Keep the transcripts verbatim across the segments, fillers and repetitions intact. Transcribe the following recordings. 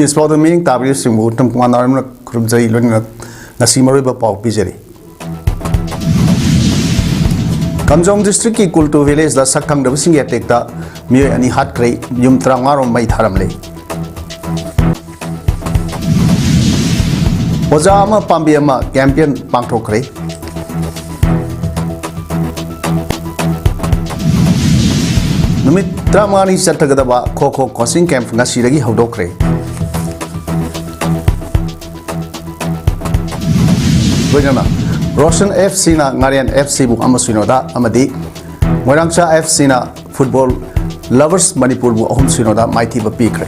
News ꯄꯥꯎꯗ ꯃꯤꯠꯌꯦꯡ ꯇꯥꯕꯤꯔꯤꯕꯁꯤꯡꯕꯨ ꯇꯝꯄꯨꯉꯥ ꯅꯥꯎꯔꯦꯝꯅ ꯈꯨꯔꯨꯝꯖꯔꯤ, ꯂꯣꯏꯅꯅ ꯉꯁꯤ ꯃꯔꯨꯑꯣꯏꯕ ꯄꯥꯎ ꯄꯤꯖꯔꯤ꯫ ꯀꯥꯝꯖꯣꯡ district ꯀꯤ ꯀꯨꯜꯇꯨ village ꯗ ꯁꯛ ꯈꯪꯗꯕꯁꯤꯡꯒꯤ attack ꯇ ꯃꯤꯑꯣꯏ ꯑꯅꯤ ꯍꯥꯠꯈ꯭ꯔꯦ, ꯌꯨꯝ ꯇꯔꯥꯃꯉꯥ ꯔꯣꯝ ꯃꯩ ꯊꯥꯔꯝꯂꯦ꯫ ꯑꯣꯖꯥ ꯑꯃ ꯄꯥꯝꯕꯤ ꯑꯃ campaign ꯄꯥꯡꯊꯣꯛꯈ꯭ꯔꯦ꯫ ꯅꯨꯃꯤꯠ ꯇꯔꯥꯃꯉꯥꯅꯤ ꯆꯠꯊꯒꯗꯕ ꯈꯣ ꯈꯣ coaching camp ꯉꯁꯤꯗꯒꯤ ꯍꯧꯗꯣꯛꯈ꯭ꯔꯦ꯫ ꯂꯣꯏꯅꯅ ꯔꯣꯁꯟ F C ꯅ ꯉꯥꯔꯦꯟ F C ꯕꯨ ꯑꯃ ꯁꯨꯏꯅꯣꯗ ꯑꯃꯗꯤ ꯃꯣꯏꯔꯥꯡꯆꯥ F C ꯅ Football Lovers ꯃꯅꯤꯄꯨꯔꯕꯨ ꯑꯍꯨꯝ ꯁꯨꯏꯅꯣꯗ ꯃꯥꯏꯊꯤꯕ ꯄꯤꯈ꯭ꯔꯦ꯫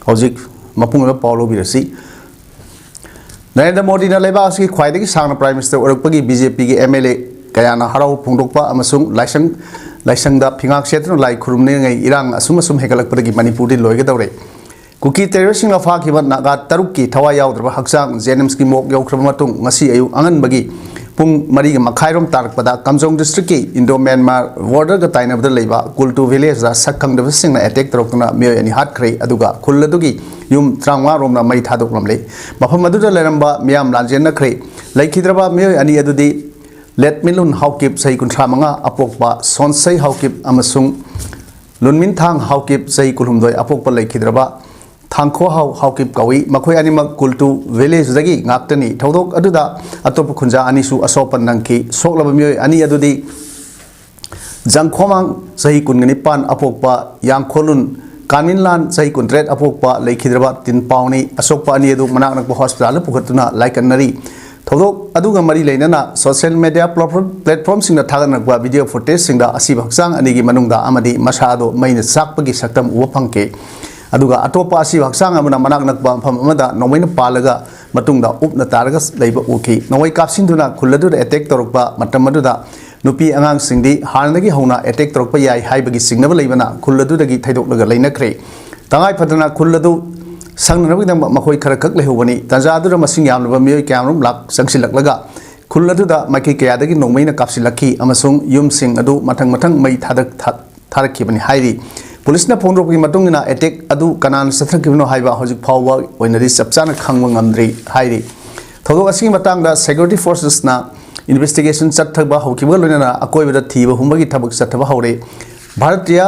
ꯍꯧꯖꯤꯛ ꯃꯄꯨꯡ ꯑꯣꯏꯕ ꯄꯥꯎ ꯂꯧꯕꯤꯔꯁꯤ꯫ ꯅꯔꯦꯟꯗ꯭ꯔ ꯃꯣꯗꯤꯅ ꯂꯩꯕꯥꯛ ꯑꯁꯤꯒꯤ ꯈ꯭ꯋꯥꯏꯗꯒꯤ ꯁꯥꯡꯅ Prime Minister ꯑꯣꯏꯔꯛꯄꯒꯤ B J P ꯒꯤ M L A ꯀꯌꯥꯅ ꯍꯔꯥꯎ ꯐꯣꯡꯗꯣꯛꯄ ꯑꯃꯁꯨꯡ ꯂꯥꯏꯁꯪ, ꯂꯥꯏꯁꯪꯗ ꯐꯤꯉꯥꯛ ꯁꯦꯠꯇꯨꯅ ꯂꯥꯏ ꯈꯨꯔꯨꯝꯅꯤꯡꯉꯩ ꯏꯔꯥꯡ ꯑꯁꯨꯝ ꯑꯁꯨꯝ ꯍꯦꯟꯒꯠꯂꯛꯄꯗꯒꯤ ꯃꯅꯤꯄꯨꯔꯗꯤ ꯂꯣꯏꯒꯗꯧꯔꯦ꯫ ꯀꯨꯀꯤ terrorist ꯁꯤꯡꯅ ꯐꯥꯈꯤꯕ ꯅꯥꯒꯥ ꯇꯔꯨꯛꯀꯤ ꯊꯋꯥꯏ ꯌꯥꯎꯗ꯭ꯔꯕ ꯍꯛꯆꯥꯡ JNIMS ꯀꯤ morgue ꯌꯧꯈ꯭ꯔꯕ ꯃꯇꯨꯡ, ꯉꯁꯤ ꯑꯌꯨꯛ ꯑꯉꯟꯕꯒꯤ ꯄꯨꯡ ꯃꯔꯤꯒ ꯃꯈꯥꯏꯔꯣꯝ ꯇꯥꯔꯛꯄꯗ ꯀꯥꯝꯖꯣꯡ district ꯀꯤ Indo Myanmar border ꯒ ꯇꯥꯏꯅꯕꯗ ꯂꯩꯕ ꯀꯨꯜꯇꯨ village ꯇ ꯁꯛ ꯈꯪꯗꯕꯁꯤꯡꯅ attack ꯇꯧꯔꯛꯇꯨꯅ ꯃꯤꯑꯣꯏ ꯑꯅꯤ ꯍꯥꯠꯈ꯭ꯔꯦ, ꯑꯗꯨꯒ ꯈꯨꯜ ꯑꯗꯨꯒꯤ ꯌꯨꯝ ꯇꯔꯥꯃꯉꯥ ꯔꯣꯝꯅ ꯃꯩ ꯊꯥꯗꯣꯛꯂꯝꯂꯦ꯫ ꯃꯐꯝ ꯑꯗꯨꯗ ꯂꯩꯔꯝꯕ ꯃꯤꯌꯥꯝ ꯂꯥꯟꯖꯦꯟꯅꯈ꯭ꯔꯦ꯫ ꯂꯩꯈꯤꯗ꯭ꯔꯕ ꯃꯤꯑꯣꯏ ꯑꯅꯤ ꯑꯗꯨꯗꯤ ꯂꯦꯠꯃꯤꯂꯨꯟ ꯍꯥꯎꯀꯤꯞ, ꯆꯍꯤ ꯀꯨꯟꯊ꯭ꯔꯥ ꯃꯉꯥ, ꯑꯄꯣꯛꯄ ꯁꯣꯟꯁꯩ ꯍꯥꯎꯀꯤꯞ, ꯑꯃꯁꯨꯡ ꯂꯨꯟꯃꯤꯟꯊꯥꯡ ꯍꯥꯎꯀꯤꯞ, ꯆꯍꯤ ꯀꯨꯟꯍꯨꯝꯗꯣꯏ, ꯑꯄꯣꯛꯄ ꯂꯩꯈꯤꯗ꯭ꯔꯕ ꯊꯥꯡꯈꯣꯍꯥꯎ ꯍꯥꯎꯀꯤꯞ ꯀꯧꯏ꯫ ꯃꯈꯣꯏ ꯑꯅꯤꯃꯛ ꯀꯨꯜꯇꯨ village ꯇꯒꯤ ꯉꯥꯛꯇꯅꯤ꯫ ꯊꯧꯗꯣꯛ ꯑꯗꯨꯗ ꯑꯇꯣꯞꯄ ꯈꯨꯟꯖꯥ ꯑꯅꯤꯁꯨ ꯑꯁꯣꯛ ꯑꯄꯟ ꯅꯪꯈꯤ꯫ ꯁꯣꯛꯂꯕ ꯃꯤꯑꯣꯏ ꯑꯅꯤ ꯑꯗꯨꯗꯤ ꯖꯪꯈꯣꯃꯥꯡ, ꯆꯍꯤ ꯀꯨꯟꯒ ꯅꯤꯄꯥꯟ, ꯑꯄꯣꯛꯄ ꯌꯥꯡꯈꯣꯂꯨꯟ, ꯀꯥꯅꯤꯟꯂꯥꯟ, ꯆꯍꯤ ꯀꯨꯟꯇꯔꯦꯠ, ꯑꯄꯣꯛꯄ ꯂꯩꯈꯤꯗ꯭ꯔꯕ ꯇꯤꯟꯄꯥꯎꯅꯤ꯫ ꯑꯁꯣꯛꯄ ꯑꯅꯤ ꯑꯗꯨ ꯃꯅꯥꯛ ꯅꯛꯄ hospital ꯗ ꯄꯨꯈꯠꯇꯨꯅ ꯂꯥꯏꯀꯠꯅꯔꯤ꯫ ꯊꯧꯗꯣꯛ ꯑꯗꯨꯒ ꯃꯔꯤ ꯂꯩꯅꯅ social media platform, platform ꯁꯤꯡꯗ ꯊꯥꯒꯠꯅꯔꯛꯄ video footage ꯁꯤꯡꯗ ꯑꯁꯤꯕ ꯍꯛꯆꯥꯡ ꯑꯅꯤꯒꯤ ꯃꯅꯨꯡꯗ ꯑꯃꯗꯤ ꯃꯁꯥ ꯑꯗꯨ ꯃꯩꯅ ꯆꯥꯛꯄꯒꯤ ꯁꯛꯇꯝ ꯎꯕ ꯐꯪꯈꯤ꯫ ꯑꯗꯨꯒ ꯑꯇꯣꯞꯄ ꯑꯁꯤꯕ ꯍꯛꯆꯥꯡ ꯑꯃꯅ ꯃꯅꯥꯛ ꯅꯛꯄ ꯃꯐꯝ ꯑꯃꯗ ꯅꯣꯡꯃꯩꯅ ꯄꯥꯜꯂꯒ ꯃꯇꯨꯡꯗ ꯎꯞꯅ ꯇꯥꯔꯒ ꯂꯩꯕ ꯎꯈꯤ꯫ ꯅꯣꯡꯃꯩ ꯀꯥꯞꯁꯤꯟꯗꯨꯅ ꯈꯨꯜ ꯑꯗꯨꯗ attack ꯇꯧꯔꯛꯄ ꯃꯇꯝ ꯑꯗꯨꯗ ꯅꯨꯄꯤ ꯑꯉꯥꯡꯁꯤꯡꯗꯤ ꯍꯥꯟꯅꯗꯒꯤ ꯍꯧꯅ attack ꯇꯧꯔꯛꯄ ꯌꯥꯏ ꯍꯥꯏꯕꯒꯤ ꯆꯤꯡꯅꯕ ꯂꯩꯕꯅ ꯈꯨꯜ ꯑꯗꯨꯗꯒꯤ ꯊꯩꯗꯣꯛꯂꯒ ꯂꯩꯅꯈ꯭ꯔꯦ꯫ ꯇꯉꯥꯏ ꯐꯗꯅ ꯈꯨꯜ ꯑꯗꯨ ꯁꯪꯅꯅꯕꯒꯤꯗꯃꯛ ꯃꯈꯣꯏ ꯈꯔꯈꯛ ꯂꯩꯍꯧꯕꯅꯤ꯫ ꯇꯥꯟꯖꯥ ꯑꯗꯨꯗ ꯃꯁꯤꯡ ꯌꯥꯝꯂꯕ ꯃꯤꯑꯣꯏ ꯀꯌꯥꯃꯔꯨꯝ ꯂꯥꯛ ꯆꯪꯁꯤꯜꯂꯛꯂꯒ ꯈꯨꯜ ꯑꯗꯨꯗ ꯃꯥꯏꯀꯩ ꯀꯌꯥꯗꯒꯤ ꯅꯣꯡꯃꯩꯅ ꯀꯥꯞꯁꯤꯜꯂꯛꯈꯤ ꯑꯃꯁꯨꯡ ꯌꯨꯝꯁꯤꯡ ꯑꯗꯨ ꯃꯊꯪ ꯃꯊꯪ ꯃꯩ ꯊꯥꯗꯛ-, ꯊꯥ-, ꯊꯥꯔꯛꯈꯤꯕꯅꯤ ꯍꯥꯏꯔꯤ꯫ ꯄꯨꯂꯤꯁꯅ ꯐꯣꯡꯗꯣꯔꯛꯄꯒꯤ ꯃꯇꯨꯡ ꯏꯟꯅ, ꯑꯦꯇꯦꯛ ꯑꯗꯨ ꯀꯅꯥꯅ ꯆꯠꯊꯈꯤꯕꯅꯣ ꯍꯥꯏꯕ ꯍꯧꯖꯤꯛ ꯐꯥꯎꯕ ꯑꯣꯏꯅꯗꯤ ꯆꯞ ꯆꯥꯅ ꯈꯪꯕ ꯉꯝꯗ꯭ꯔꯤ ꯍꯥꯏꯔꯤ꯫ ꯊꯧꯗꯣꯛ ꯑꯁꯤꯒꯤ ꯃꯇꯥꯡꯗ ꯁꯦꯀ꯭ꯌꯨꯔꯤꯇꯤ ꯐꯣꯔꯁꯦꯁꯅ ꯏꯟꯚꯦꯁꯇꯤꯒꯦꯁꯟ ꯆꯠꯊꯕ ꯍꯧꯈꯤꯕꯒ ꯂꯣꯏꯅꯅ ꯑꯀꯣꯏꯕꯗ ꯊꯤꯕ ꯍꯨꯝꯕꯒꯤ ꯊꯕꯛ ꯆꯠꯊꯕ ꯍꯧꯔꯦ꯫ ꯚꯥꯔꯇꯤꯌꯥ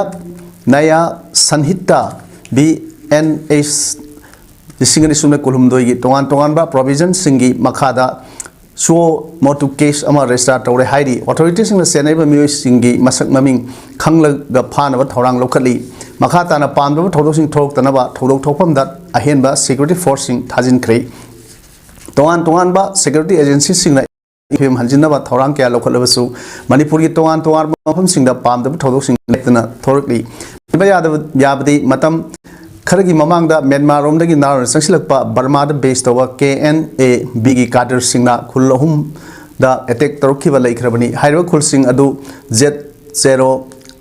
ꯅꯌꯥ ꯁꯟꯍꯤꯇꯥ, ꯕꯤ ꯑꯦꯟ ꯑꯦꯁ, ꯂꯤꯁꯤꯡ ꯑꯅꯤ ꯁꯨꯞꯅ ꯀꯨꯟꯍꯨꯝꯗꯣꯏꯒꯤ ꯇꯣꯉꯥꯟ ꯇꯣꯉꯥꯟꯕ ꯄ꯭ꯔꯣꯚꯤꯖꯟꯁꯤꯡꯒꯤ ꯃꯈꯥꯗ ꯁꯨꯑꯣ ꯃꯣꯇꯨ ꯀꯦꯁ ꯑꯃ ꯔꯦꯖꯤꯁꯇꯥꯔ ꯇꯧꯔꯦ ꯍꯥꯏꯔꯤ꯫ ꯑꯣꯊꯣꯔꯤꯇꯤꯁꯤꯡꯅ ꯆꯦꯟꯅꯔꯤꯕ ꯃꯤꯑꯣꯏꯁꯤꯡꯒꯤ ꯃꯁꯛ ꯃꯃꯤꯡ ꯈꯪꯂꯒ ꯐꯥꯅꯕ ꯊꯧꯔꯥꯡ ꯂꯧꯈꯠꯂꯤ꯫ ꯃꯈꯥ ꯇꯥꯅ ꯄꯥꯝꯗꯕ ꯊꯧꯗꯣꯛꯁꯤꯡ ꯊꯣꯛꯂꯛꯇꯅꯕ ꯊꯧꯗꯣꯛ ꯊꯣꯛꯐꯝꯗ ꯑꯍꯦꯟꯕ ꯁꯦꯀ꯭ꯌꯨꯔꯤꯇꯤ ꯐꯣꯔꯁꯁꯤꯡ ꯊꯥꯖꯤꯟꯈ꯭ꯔꯦ꯫ ꯇꯣꯉꯥꯟ ꯇꯣꯉꯥꯟꯕ ꯁꯦꯀ꯭ꯌꯨꯔꯤꯇꯤ ꯑꯦꯖꯦꯟꯁꯤꯁꯤꯡꯅ ꯐꯤꯕꯝ ꯍꯟꯖꯤꯟꯅꯕ ꯊꯧꯔꯥꯡ ꯀꯌꯥ ꯂꯧꯈꯠꯂꯕꯁꯨ, ꯃꯅꯤꯄꯨꯔꯒꯤ ꯇꯣꯉꯥꯟ ꯇꯣꯉꯥꯟꯕ ꯃꯐꯝꯁꯤꯡꯗ ꯄꯥꯝꯗꯕ ꯊꯧꯗꯣꯛꯁꯤꯡ ꯂꯦꯞꯇꯅ ꯊꯣꯔꯛꯂꯤ꯫ ꯊꯤꯡꯕ ꯌꯥꯗꯕ, ꯌꯥꯕꯗꯤ ꯃꯇꯝ ꯈꯔꯒꯤ ꯃꯃꯥꯡꯗ ꯃ꯭ꯌꯥꯟꯃꯥꯔꯔꯣꯝꯗꯒꯤ ꯅꯍꯥꯔꯣꯜ ꯆꯪꯁꯤꯜꯂꯛꯄ ꯕꯔꯃꯥꯗ ꯕꯦꯁ ꯇꯧꯕ ꯀꯦ ꯑꯦꯟ ꯑꯦ ꯕꯤꯒꯤ ꯀꯥꯗꯔꯁꯤꯡꯅ ꯈꯨꯜ ꯑꯍꯨꯝꯗ ꯑꯦꯇꯦꯛ ꯇꯧꯔꯛꯈꯤꯕ ꯂꯩꯈ꯭ꯔꯕꯅꯤ꯫ ꯍꯥꯏꯔꯤꯕ ꯈꯨꯜꯁꯤꯡ ꯑꯗꯨ ꯖꯦꯠ ꯆꯦꯔꯣ,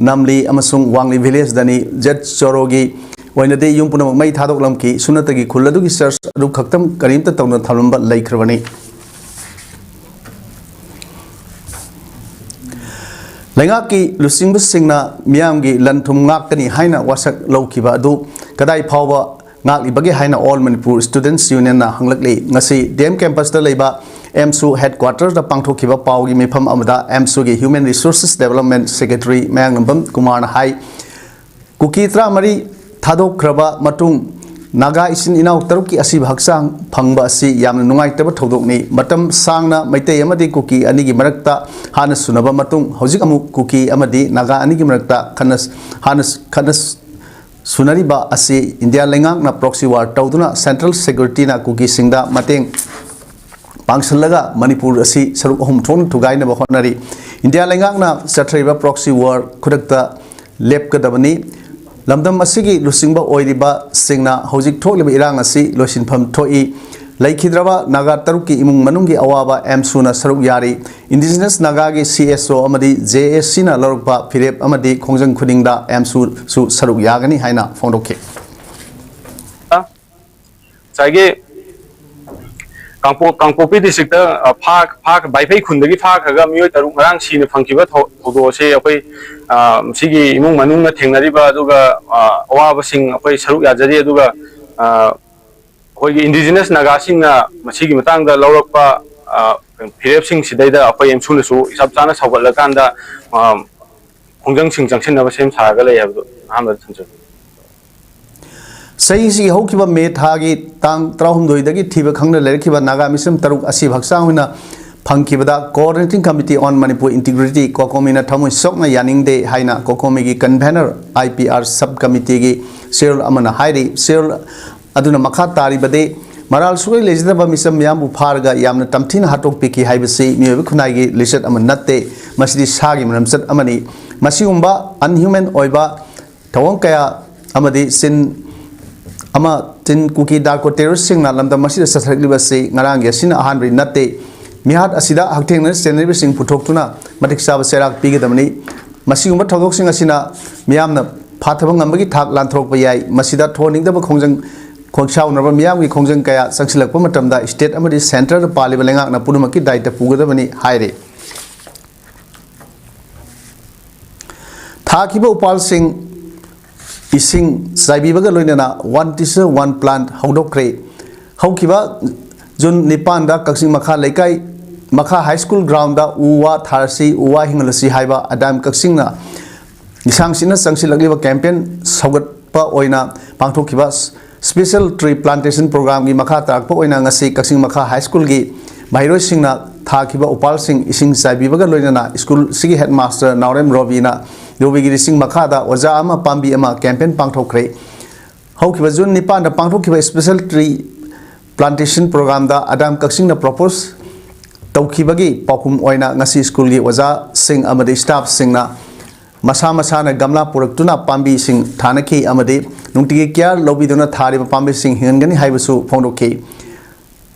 ꯅꯝꯂꯤ ꯑꯃꯁꯨꯡ ꯋꯥꯡꯂꯤ ꯚꯤꯂꯦꯖꯗꯅꯤ꯫ ꯖꯦꯠ ꯆꯦꯔꯣꯒꯤ ꯑꯣꯏꯅꯗꯤ ꯌꯨꯝ ꯄꯨꯝꯅꯃꯛ ꯃꯩ ꯊꯥꯗꯣꯛꯂꯝꯈꯤ꯫ ꯁꯨꯞꯅꯇꯒꯤ ꯈꯨꯜ ꯑꯗꯨꯒꯤ ꯆꯔꯆ ꯑꯗꯨ ꯈꯛꯇꯪ ꯀꯔꯤꯝꯇ ꯇꯧꯗꯅ ꯊꯝꯂꯝꯕ ꯂꯩꯈ꯭ꯔꯕꯅꯤ꯫ ꯂꯩꯉꯥꯛꯀꯤ ꯂꯨꯆꯤꯡꯕꯁꯤꯡꯅ ꯃꯤꯌꯥꯝꯒꯤ ꯂꯟ ꯊꯨꯝ ꯉꯥꯛꯀꯅꯤ ꯍꯥꯏꯅ ꯋꯥꯁꯛ ꯂꯧꯈꯤꯕ ꯑꯗꯨ ꯀꯗꯥꯏ ꯐꯥꯎꯕ ꯉꯥꯛꯂꯤꯕꯒꯦ ꯍꯥꯏꯅ ꯑꯣꯜ ꯃꯅꯤꯄꯨꯔ ꯁ꯭ꯇꯨꯗꯦꯟꯠꯁ ꯌꯨꯅꯤꯌꯟꯅ ꯍꯪꯂꯛꯂꯤ꯫ ꯉꯁꯤ ꯗꯤ ꯑꯦꯝ ꯀꯦꯝꯄꯁꯇ ꯂꯩꯕ ꯑꯦꯝꯁꯨ ꯍꯦꯗꯀ꯭ꯋꯥꯇꯔꯗ ꯄꯥꯡꯊꯣꯛꯈꯤꯕ ꯄꯥꯎꯒꯤ ꯃꯤꯐꯝ ꯑꯃꯗ ꯑꯦꯝꯁꯨꯒꯤ ꯍ꯭ꯌꯨꯃꯦꯟ ꯔꯤꯁꯣꯔꯁꯦꯁ ꯗꯦꯕꯂꯞꯃꯦꯟꯠ ꯁꯦꯀ꯭ꯔꯦꯇꯔꯤ ꯃꯌꯥꯡꯂꯝꯕꯝ ꯀꯨꯃꯥꯔꯅ ꯍꯥꯏ, ꯀꯨꯀꯤ ꯇꯔꯥꯃꯔꯤ ꯊꯥꯗꯣꯛꯈ꯭ꯔꯕ ꯃꯇꯨꯡ ꯅꯥꯒꯥ ꯏꯆꯤꯟ ꯏꯅꯥꯎ ꯇꯔꯨꯛꯀꯤ ꯑꯁꯤꯕ ꯍꯛꯆꯥꯡ ꯐꯪꯕ ꯑꯁꯤ ꯌꯥꯝꯅ ꯅꯨꯡꯉꯥꯏꯇꯕ ꯊꯧꯗꯣꯛꯅꯤ꯫ ꯃꯇꯝ ꯁꯥꯡꯅ ꯃꯩꯇꯩ ꯑꯃꯗꯤ ꯀꯨꯀꯤ ꯑꯅꯤꯒꯤ ꯃꯔꯛꯇ ꯍꯥꯟꯅ ꯁꯨꯅꯕ ꯃꯇꯨꯡ ꯍꯧꯖꯤꯛ ꯑꯃꯨꯛ ꯀꯨꯀꯤ ꯑꯃꯗꯤ ꯅꯥꯒꯥ ꯑꯅꯤꯒꯤ ꯃꯔꯛꯇ ꯈꯠꯅ, ꯍꯥꯟꯅ ꯈꯠꯅ ꯁꯨꯅꯔꯤꯕ ꯑꯁꯤ ꯏꯟꯗꯤꯌꯥ ꯂꯩꯉꯥꯛꯅ ꯄ꯭ꯔꯣꯛꯁꯤ ꯋꯥꯔ ꯇꯧꯗꯨꯅ ꯁꯦꯟꯇ꯭ꯔꯦꯜ ꯁꯦꯀ꯭ꯌꯨꯔꯤꯇꯤꯅ ꯀꯨꯀꯤꯁꯤꯡꯗ ꯃꯇꯦꯡ ꯄꯥꯡꯁꯤꯜꯂꯒ ꯃꯅꯤꯄꯨꯔ ꯑꯁꯤ ꯁꯔꯨꯛ ꯑꯍꯨꯝ ꯊꯣꯛꯅ ꯊꯨꯒꯥꯏꯅꯕ ꯍꯣꯠꯅꯔꯤ꯫ ꯏꯟꯗꯤꯌꯥ ꯂꯩꯉꯥꯛꯅ ꯆꯠꯊꯔꯤꯕ ꯄ꯭ꯔꯣꯛꯁꯤ ꯋꯥꯔ ꯈꯨꯗꯛꯇ ꯂꯦꯞꯀꯗꯕꯅꯤ꯫ ꯂꯝꯗꯝ ꯑꯁꯤꯒꯤ ꯂꯨꯆꯤꯡꯕ ꯑꯣꯏꯔꯤꯕꯁꯤꯡꯅ ꯍꯧꯖꯤꯛ ꯊꯣꯛꯂꯤꯕ ꯏꯔꯥꯡ ꯑꯁꯤ ꯂꯣꯏꯁꯤꯟꯐꯝ ꯊꯣꯛꯏ꯫ ꯂꯩꯈꯤꯗ꯭ꯔꯕ ꯅꯥꯒꯥ ꯇꯔꯨꯛꯀꯤ ꯏꯃꯨꯡ ꯃꯅꯨꯡꯒꯤ ꯑꯋꯥꯕ ꯑꯦꯝꯁꯨꯅ ꯁꯔꯨꯛ ꯌꯥꯔꯤ꯫ ꯏꯟꯗꯤꯖꯤꯅꯁ ꯅꯥꯒꯥꯒꯤ ꯁꯤ ꯑꯦꯁ ꯑꯣ ꯑꯃꯗꯤ ꯖꯦ ꯑꯦꯁ ꯁꯤꯅ ꯂꯧꯔꯛꯄ ꯐꯤꯔꯦꯞ ꯑꯃꯗꯤ ꯈꯣꯡꯖꯪ ꯈꯨꯗꯤꯡꯗ ꯑꯦꯝꯁꯨꯁꯨ ꯁꯔꯨꯛ ꯌꯥꯒꯅꯤ ꯍꯥꯏꯅ ꯐꯣꯡꯗꯣꯛꯈꯤ꯫ ꯉꯁꯥꯏꯒꯤ ꯀꯥꯡꯄꯣꯛ-, ꯀꯥꯡꯄꯣꯛꯄꯤ ꯗꯤꯁꯇ꯭ꯔꯤꯛꯇ, ꯑ, ꯐꯥ-, ꯐꯥ-, ꯕꯥꯏꯐꯩ ꯈꯨꯟꯗꯒꯤ ꯐꯥꯈ꯭ꯔꯒ ꯃꯤꯑꯣꯏ ꯇꯔꯨꯛ ꯉꯔꯥꯡ ꯁꯤꯅ ꯐꯪꯈꯤꯕ ꯊꯧ-, ꯊꯧꯗꯣꯛ ꯑꯁꯤ ꯑꯩꯈꯣꯏ, ꯑ, ꯁꯤꯒꯤ ꯏꯃꯨꯡ ꯃꯅꯨꯡꯅ ꯊꯦꯡꯅꯔꯤꯕ, ꯑꯗꯨꯒ, ꯑ, ꯑꯋꯥꯕꯁꯤꯡ ꯑꯩꯈꯣꯏ ꯁꯔꯨꯛ ꯌꯥꯖꯔꯤ꯫ ꯑꯗꯨꯒ, ꯑ, ꯑꯩꯈꯣꯏꯒꯤ ꯏꯟꯗꯤꯖꯤꯅꯁ ꯅꯥꯒꯥꯁꯤꯡꯅ ꯃꯁꯤꯒꯤ ꯃꯇꯥꯡꯗ ꯂꯧꯔꯛꯄ, ꯑ, ꯐꯤꯔꯦꯞꯁꯤꯡꯁꯤꯗꯩꯗ ꯑꯩꯈꯣꯏ ꯑꯦꯝꯁꯨꯅꯁꯨ ꯆꯞ ꯆꯥꯅ ꯁꯧꯒꯠꯂꯀꯥꯟꯗ, ꯑ, ꯈꯣꯡꯖꯪꯁꯤꯡ ꯆꯪꯁꯤꯟꯅꯕ ꯁꯦꯝ ꯁꯥꯔꯒ ꯂꯩ ꯍꯥꯏꯕꯗꯨ ꯑꯍꯥꯟꯕꯗ ꯊꯝꯖꯒꯦ꯫ ꯆꯍꯤꯁꯤꯒꯤ ꯍꯧꯈꯤꯕ ꯃꯦ ꯊꯥꯒꯤ ꯇꯥꯡ ꯇꯔꯥꯍꯨꯝꯗꯣꯏꯗꯒꯤ ꯊꯤꯕ ꯈꯪꯗꯅ ꯂꯩꯔꯛꯈꯤꯕ ꯅꯥꯒꯥ ꯃꯤꯁꯝ ꯇꯔꯨꯛ ꯑꯁꯤꯕꯨ ꯍꯛꯆꯥꯡ ꯑꯣꯏꯅ ꯐꯪꯈꯤꯕꯗ Coordinating Committee on Manipur Integrity, ꯀꯣꯀꯣꯃꯤꯅ ꯊꯃꯣꯏ ꯁꯣꯛꯅ ꯌꯥꯅꯤꯡꯗꯦ ꯍꯥꯏꯅ ꯀꯣꯀꯣꯃꯤꯒꯤ convener, I P R sub committeeꯒꯤ ꯆꯦꯌꯔ ꯑꯃꯅ ꯍꯥꯏꯔꯤ꯫ ꯆꯦꯌꯔ ꯑꯗꯨꯅ ꯃꯈꯥ ꯇꯥꯔꯤꯕꯗꯤ, ꯃꯔꯥꯜ ꯁꯨꯛꯂꯩ ꯂꯩꯖꯗꯕ ꯃꯤꯆꯝ ꯃꯤꯌꯥꯝꯕꯨ ꯐꯥꯔꯒ ꯌꯥꯝꯅ ꯇꯝꯊꯤꯅ ꯍꯥꯠꯇꯣꯛꯄꯤꯈꯤ ꯍꯥꯏꯕꯁꯤ ꯃꯤꯑꯣꯏꯕ ꯈꯨꯟꯅꯥꯏꯒꯤ ꯂꯤꯆꯠ ꯑꯃ ꯅꯠꯇꯦ, ꯃꯁꯤꯗꯤ ꯁꯥꯒꯤ ꯃꯔꯝꯆꯠ ꯑꯃꯅꯤ꯫ ꯃꯁꯤꯒꯨꯝꯕ unhuman ꯑꯣꯏꯕ ꯊꯧꯑꯣꯡ ꯀꯌꯥ ꯑꯃꯗꯤ ꯆꯤꯟ ꯑꯃ ꯆꯤꯟ ꯀꯨꯀꯤ ꯗꯥꯔꯀꯣ ꯇꯦꯔꯣꯔꯤꯁꯁꯤꯡꯅ ꯂꯝꯗꯝ ꯑꯁꯤꯗ ꯆꯠꯊꯔꯛꯂꯤꯕ ꯑꯁꯤ ꯉꯔꯥꯡꯒꯤ ꯑꯁꯤꯅ ꯑꯍꯥꯟꯕꯗꯤ ꯅꯠꯇꯦ꯫ ꯃꯤꯍꯥꯠ ꯑꯁꯤꯗ ꯍꯛꯊꯦꯡꯅꯅ ꯆꯦꯟꯅꯔꯤꯕꯁꯤꯡ ꯄꯨꯊꯣꯛꯇꯨꯅ ꯃꯇꯤꯛ ꯆꯥꯕ ꯆꯩꯔꯥꯛ ꯄꯤꯒꯗꯕꯅꯤ꯫ ꯃꯁꯤꯒꯨꯝꯕ ꯊꯧꯗꯣꯛꯁꯤꯡ ꯑꯁꯤꯅ ꯃꯤꯌꯥꯝꯅ ꯐꯥꯊꯕ ꯉꯝꯕꯒꯤ ꯊꯥꯛ ꯂꯥꯟꯊꯣꯔꯛꯄ ꯌꯥꯏ꯫ ꯃꯁꯤꯗ ꯊꯣꯛꯍꯟꯅꯤꯡꯗꯕ ꯈꯣꯡꯖꯪ, ꯈꯣꯡꯁꯥꯎꯅꯔꯕ ꯃꯤꯌꯥꯝꯒꯤ ꯈꯣꯡꯖꯪ ꯀꯌꯥ ꯆꯪꯁꯤꯜꯂꯛꯄ ꯃꯇꯝꯗ state ꯑꯃꯗꯤ centreꯗ ꯄꯥꯜꯂꯤꯕ ꯂꯩꯉꯥꯛꯅ ꯄꯨꯝꯅꯃꯛꯀꯤ ꯗꯥꯏꯇ ꯄꯨꯒꯗꯕꯅꯤ ꯍꯥꯏꯔꯤ꯫ ꯊꯥꯈꯤꯕ ꯎꯄꯥꯜꯁꯤꯡ ꯏꯁꯤꯡ ꯆꯥꯏꯕꯤꯕꯒ ꯂꯣꯏꯅꯅ One Teacher One Plant ꯍꯧꯗꯣꯛꯈ꯭ꯔꯦ꯫ ꯍꯧꯈꯤꯕ ꯖꯨꯟ ꯅꯤꯄꯥꯟꯗ ꯀꯛꯆꯤꯡ ꯃꯈꯥ ꯂꯩꯀꯥꯏ, ꯃꯈꯥ ꯍꯥꯏ ꯁ꯭ꯀꯨꯜ ꯒ꯭ꯔꯥꯎꯟꯗ "ꯎ ꯋꯥ ꯊꯥꯔꯁꯤ, ꯎ ꯋꯥ ꯍꯤꯡꯍꯜꯂꯁꯤ" ꯍꯥꯏꯕ ꯑꯗꯥꯝ ꯀꯛꯆꯤꯡꯅ ꯂꯤꯁꯥꯡꯁꯤꯠꯅ ꯆꯪꯁꯤꯜꯂꯛꯂꯤꯕ ꯀꯦꯝꯄꯦꯟ ꯁꯧꯒꯠꯄ ꯑꯣꯏꯅ ꯄꯥꯡꯊꯣꯛꯈꯤꯕ Special Tree Plantation Programꯒꯤ ꯃꯈꯥ ꯇꯥꯔꯛꯄ ꯑꯣꯏꯅ ꯉꯁꯤ ꯀꯛꯆꯤꯡ ꯃꯈꯥ ꯍꯥꯏ ꯁ꯭ꯀꯨꯜꯒꯤ ꯃꯍꯩꯔꯣꯏꯁꯤꯡꯅ ꯊꯥꯈꯤꯕ ꯎꯄꯥꯜꯁꯤꯡ ꯏꯁꯤꯡ ꯆꯥꯏꯕꯤꯕꯒ ꯂꯣꯏꯅꯅ ꯁ꯭ꯀꯨꯜꯁꯤꯒꯤ ꯍꯦꯗꯃꯥꯁꯇꯔ ꯅꯥꯎꯔꯦꯝ ꯔꯣꯕꯤꯅ ꯔꯣꯕꯤꯒꯤ ꯂꯤꯁꯤꯡ ꯃꯈꯥꯗ ꯑꯣꯖꯥ ꯑꯃ ꯄꯥꯝꯕꯤ ꯑꯃ ꯀꯦꯝꯄꯦꯟ ꯄꯥꯡꯊꯣꯛꯈ꯭ꯔꯦ꯫ ꯍꯧꯈꯤꯕ ꯖꯨꯟ ꯅꯤꯄꯥꯟꯗ ꯄꯥꯡꯊꯣꯛꯈꯤꯕ Special Tree Plantation Programꯗ ꯑꯗꯥꯝ ꯀꯛꯆꯤꯡꯅ ꯄ꯭ꯔꯣꯄꯣꯁ ꯇꯧꯈꯤꯕꯒꯤ ꯄꯥꯎꯈꯨꯝ ꯑꯣꯏꯅ ꯉꯁꯤ ꯁ꯭ꯀꯨꯜꯒꯤ ꯑꯣꯖꯥꯁꯤꯡ ꯑꯃꯗꯤ ꯁ꯭ꯇꯥꯐꯁꯤꯡꯅ ꯃꯁꯥ ꯃꯁꯥꯅ ꯒꯝꯂꯥ ꯄꯨꯔꯛꯇꯨꯅ ꯄꯥꯝꯕꯤꯁꯤꯡ ꯊꯥꯅꯈꯤ ꯑꯃꯗꯤ ꯅꯨꯡꯇꯤꯒꯤ ꯀꯤꯌꯥꯔ ꯂꯧꯕꯤꯗꯨꯅ ꯊꯥꯔꯤꯕ ꯄꯥꯝꯕꯤꯁꯤꯡ ꯍꯤꯡꯍꯟꯒꯅꯤ ꯍꯥꯏꯕꯁꯨ ꯐꯣꯡꯗꯣꯛꯈꯤ꯫